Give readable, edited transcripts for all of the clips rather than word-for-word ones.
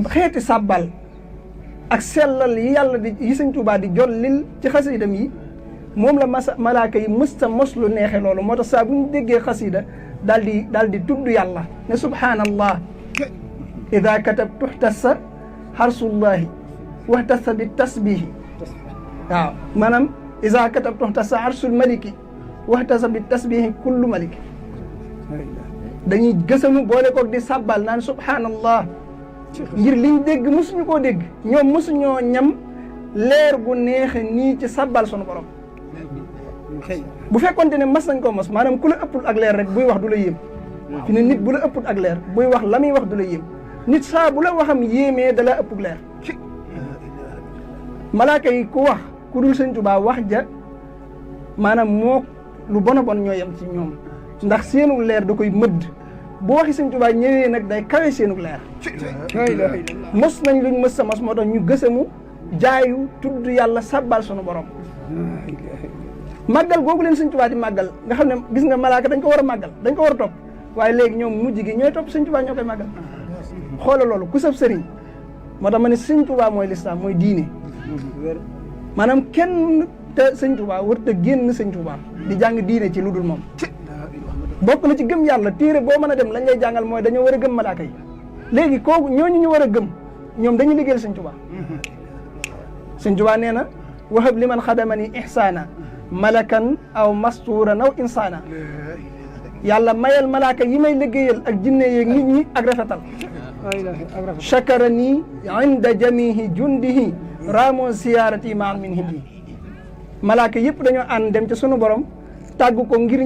xeeti sàbbal ak sellal yi yàlla yi sëñ Tuubaa di jollil ci xasiidam yi moom la malaaka yi mësta mos lu neexe loolu moo tax saa bu ñu déggee xasiida daal di tudd yàlla ne subhaanallah ida katabtu ihtassa xarsullahi wahtassa bi tasbihi waaw maanaam ida katabtu ihtassa arsul maliki wahtassa bi tasbihi kullu maliki dañuy gësamu boole koog di sàbbal naan subhaanallah ngir liñ dégg mosuñu koo dégg ñoom mosuñoo ñam leer gu neexe nii ci sàbbal sunu borom bu fekkonte ne mas nañ ko mos maanaam ku la ëppul ak leer rek buy wax du la yéem fi ne nit bu la ëppul ak leer buy wax la muy wax du la yéem nit saa bu la waxam yéemee da la ëppul leer malaaka yi ku wax ku dul sëñ Tuubaa wax ja maanaam moo lu bon a bon ñoo yem ci ñoom ndax seenu leer da koy mëdd bu waxi sëñ Tuubaa ñëwee nag day kawe seenu leer mos nañ luñ mës sa mos moo tax ñu gësamu jaayu tudd yàlla sabbal sunu borom màggal googu leen sëñ Tuubaa di màggal nga xam ne gis nga malaaka dañ ko war a màggal dañ ko war a topp waaye léegi ñoom mujj gi ñooy topp sëñ Tuubaa ñoo koy màggal xoola loolu ku sab sëriñ moo tax ma ne sëñ Tuubaa mooy lislaam mooy diine maanaam kenn te sëñ Tuubaa war te génn sëñ Tuubaa di jàng diine ci lu dul moom bokk na ci gëm yàlla téere boo mën a dem lañ lay jàngal mooy dañoo war a gëm malaaka yi léegi kooku ñooñu ñu war a gëm ñoom dañuy liggéeyal sëñ Tuubaa sëñ Tuubaa nee na wahab liman xadamani ihsaana malakan aw mastuuran aw insaana yàlla mayal malaaka yi may liggéeyal ak jinne yeeg nit ñi ak rafetal chakara nii inda jamihi jundihi raamoo siyaarati maan min hindi malaaka yëpp dañoo ànd dem ci sunu borom tàggu ko ngir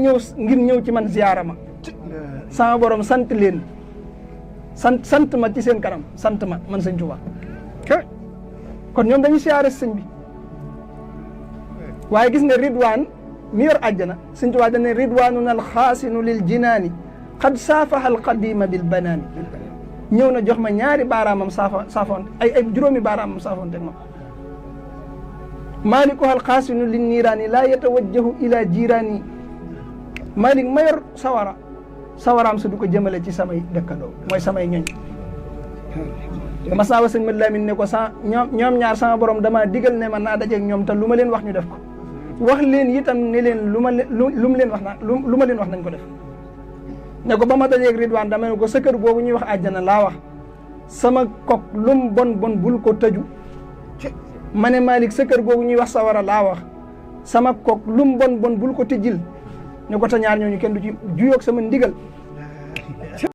ñëw ci man ziyaara ma sama borom sant leen sant ma ci seen kanam sant ma man sëñ Tuubaa kon ñoom dañuy siyaare sëñ bi waaye gis nga ridwaan mi yor àjjana sëñ Tuubaa dañ ne ridwaanun alxaasinu lil jinaani xad saafaha alqadima bil banaani ñëw na jox ma ñaari baaraamam saafoonte ay juróomi baaraamam saafoonte ma maalikuha alxaasinu lin niiraani laa yatawajjahu ila jiiraani maalik ma yor sawaraam sa du ko jëmale ci samay dëkkandoo mooy samay ñoñ mas naa wa sëñ Mad Lamin ne ko ñoom ñaar sama borom dama digal ne man naa dajeeg ñoom te lu ma leen wax ñu def ko wax leen itam ne leen lu ma leen wax nañ ko def ne ko ba ma dajeeg Ridwaan dama ne ko sa kër boobu ñuy wax àjjana laa wax sama kok lum bon bul ko tëju ma ne Malick sa kër googu ñuy wax sawara laa wax sama kok lum bon bul ko tëjil ne ko te ñaar ñooñu kenn du ci juyoog sama ndigal